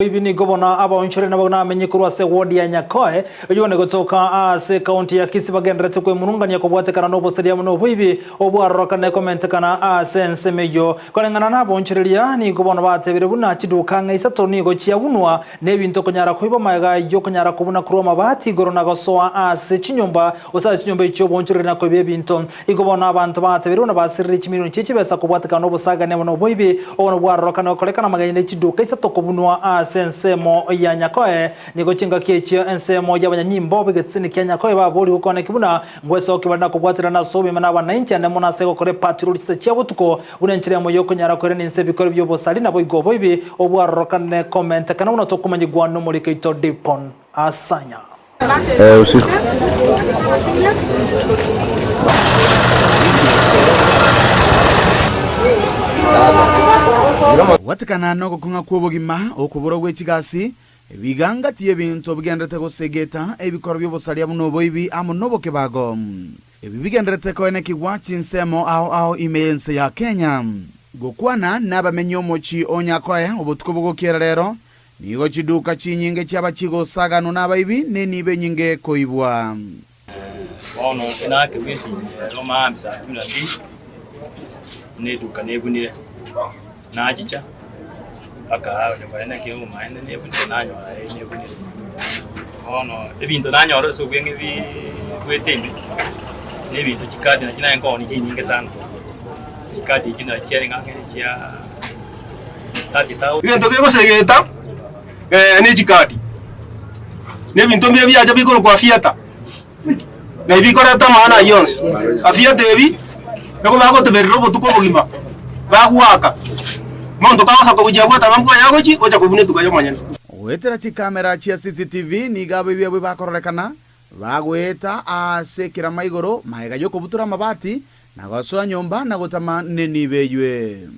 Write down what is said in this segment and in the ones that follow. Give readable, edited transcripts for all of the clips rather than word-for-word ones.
Oboibi nigo bono abaonchoreri nabo namenye korwa ase ward ya Nyakoe, oyio one gotoka ase ekaunti ya Kisii bagendererete kwemurungania kobwatekana nobosaria amo noboibi obwarorokanire komentekana ase ensemo eyio. Koreng'ana nabaonchoreria nigo bono batebire buna chiduka ang'e isato nigo chiabunwa nebinto konyara koiba magega yokonyara kobuna korwa amabati igoro na gosoa ase chinyomba gose ase chinyomba echio oboonchoreri na koiba ebinto. Igo bono abanto batebire buna basiririe chimilioni chie chibesa kobwatekana nobosagani amo noboibi obo nobwarorokane gokorekana amageni ne chiduka isato kobunwa ase ensemo ya Nyakoe. Nigo chingaki echio ensemo y'abanyanyimbo b'egetisini kia Nyakoe baborigwe koaneki buna ngwesokia bare na kobwaterana ase obogima na abanainchi ande mono ase gokora epatiroli chinsa chia botuko buna enchera eyemo y'okonyara koirania inse ebikoro bi'obosari naboigo oboibi obwarorokane komentekana buna tokomanyigwa nomoriko oito Dipon Asanya. Usiku. Gwatekana nogokong'a kw'obogima, okobora gwe chigasi, ebiga ngati y'ebinto bigenderete gosegeta ebikoro bi'obosaria buna oboibi amo nobokebago. Ebi bigenderete koenekigwa chinsemo ao ao ime y'ense ya Kenya. Gokwana nabamenyi omochie o Nyakoe obotuko bogokiera rero, Nigo chiduka chinyinge chiaba chigosaganwa nabaibi, na enibo enyinge ekoibwa. Bono nakerwa esimi ero maambia saa kumi na mbili, buna eduka nebunire, nachicha mpaka onye konya naki obomaene nebunire nanyora eh nebunire. Bono ebinto nanyora ase obweng'e biiii bwete ime, na ebinto chikadi nachi naye nkooni chinyinge sana, chikadi echio nachi chiarenge ang'e chia. Egento kegosegeta ne chikadi, na ebinto mbire biacha bikorokwa afiata, na ebi bikoreta amang'ana ayio onsi. Afiata ebi, nigo bagoteberera obotuko obogima, bagoaka, omonto kagosoka gochia abwate abambe oye agochia, ocha kobuna etuka ya omonyene. Goetera chikamera chia CCTV nigo abaibi abwo bakororekana bagoeta ase ekerama igoro magega y'okobutora amabati Na gosoa nyomba na gotama nenibo eywe.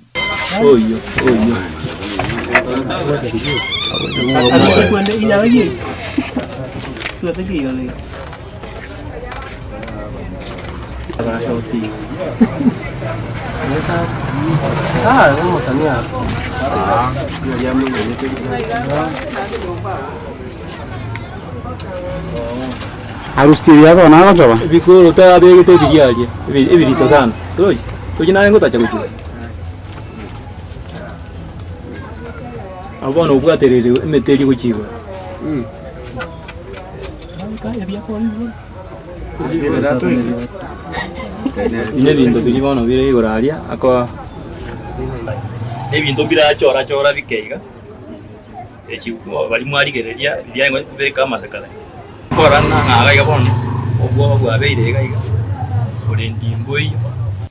Arusitie ebiaga bono agochoba. Ebikoroto abegete ebiria aria, ebirito sana, torochi? Tochi naye ngotacha gochia. Abwo bono obwaterere emete eria gochia igoro. Ebi nebinto biria bono bire igoro aria akoa. Ebinto mbirachora chora bike iga. Echi baria mwarigereria riria beka amasakara. Korora ng'a iga iga bono obwoba bwabeire iga iga, orendi mboiyo.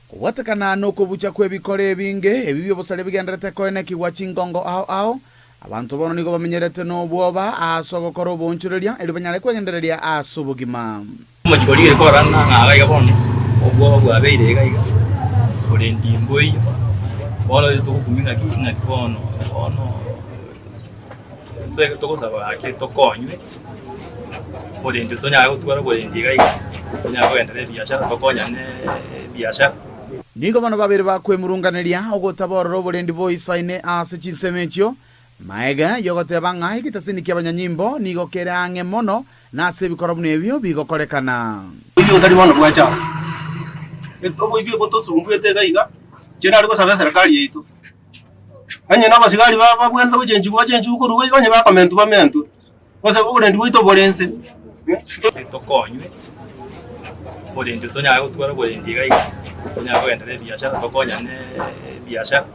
Kobwatekana nokobucha kw'ebikore ebinge ebi bi'obosare bigendererete koenekigwa chingongo ao ao, abanto bono nigo bamenyerete nobwoba ase ogokora oboonchoreria erio banyare kwegendereria ase obogima. Omochie korigereria korora ng'a iga iga bono obwoba bwabeire iga iga, orendi mboiyo, bono togokumia ng'aki ng'aki bono bono nse togosaba gaki tokonywe, oborendi tonyare gotwara oborendi iga iga, tonyare kogenderera ebiashara tokonyane ebiashara. Nigo bono babere bakwemurunganeria ogotaborora oborendi boisaine ase chinsemo echio, Magega y'ogoteeba ng'a egetasini ki'abanyanyimbo nigo kere ang'e mono nase ebikoro buna ebio bigokorekana. Oboibi botari bono bwacha aa. Oboibi obo tosumbuete iga iga, inche nare gosaba eserekari yaito, onye na abasigari ba babwenerete gochenchigwa bachenchigwe korwa iga iga onye bakomentwa bamentwe, gose oborendi bwaito bore inse. Tokonywe, oborendi tonyare gotwara oborendi iga iga, tonyare kogenderera ebiashara tokonyane ebiashara.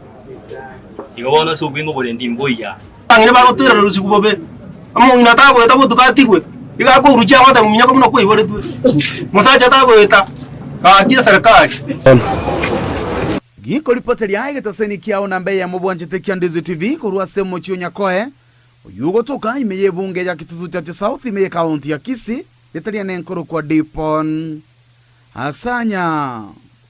Igo bono ase obweng'e oborendi mboiya. Abang'ina bagoterera usiku bobe, omong'ina tagoeta botuko atigwe, iga akoruchia agoteba ominyoko buna kwaiboretwe, mosacha tagoeta, gaki eserekari. Gikoripoteria egetaseni kiao namba eyemo bwanchete kia Ndizi TV korwa ase omochie o Nyakoe, oyio ogotoka ime y'ebunge ya Kitutu Chache South ime y'ekaunti ya Kisii, ritaria nenkorokwa Dipon Asanya.